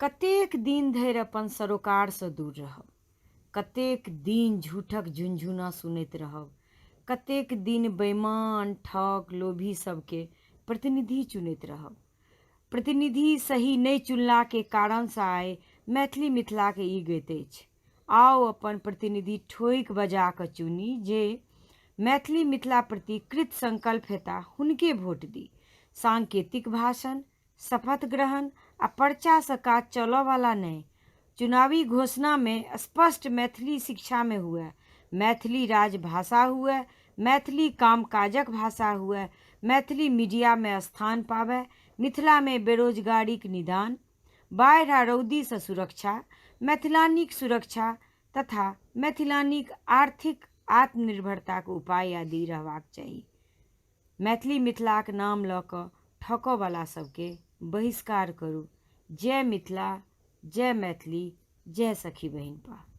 कतेक दिन धरि अपन सरोकारसँ दूर रहब? कतेक दिन झूठक झुनझुना सुनैत रहब? कतेक दिन बेईमान, ठक, लोभी सबके प्रतिनिधि चुनैत रहब? प्रतिनिधि सही नहि चुनलाके कारणसँ आइ मैथिली मिथिलाके ई गति अछि। आउ अपन प्रतिनिधि ठोकि बजा कऽ चुनी जे मैथिली मिथिला प्रति कृत संकल्प हेता हुनके वोट दी। सांकेतिक भाषण, शपथ ग्रहण आ पर्चासँ काज चलऽवला नहि। चुनावी घोषणामे स्पष्ट मैथिली शिक्षामे हुअए, मैथिली राजभाषा हुअए, मैथिली कामकाजक भाषा हुअए, मैथिली मीडियामे स्थान पाबए, मिथिलामे बेरोजगारीक निदान, बाढ़ि आ रौदीसँ सुरक्षा, मैथिलानीक सुरक्षा तथा मैथिलानीक आर्थिक आत्मनिर्भरताक उपाय आदि रहबाक चाही। मैथिली मिथिलाक नाम लऽ कऽ ठकऽवला सभके बहिष्कार करू। जय मिथिला, जय मैथिली, जय सखी बहिनपा।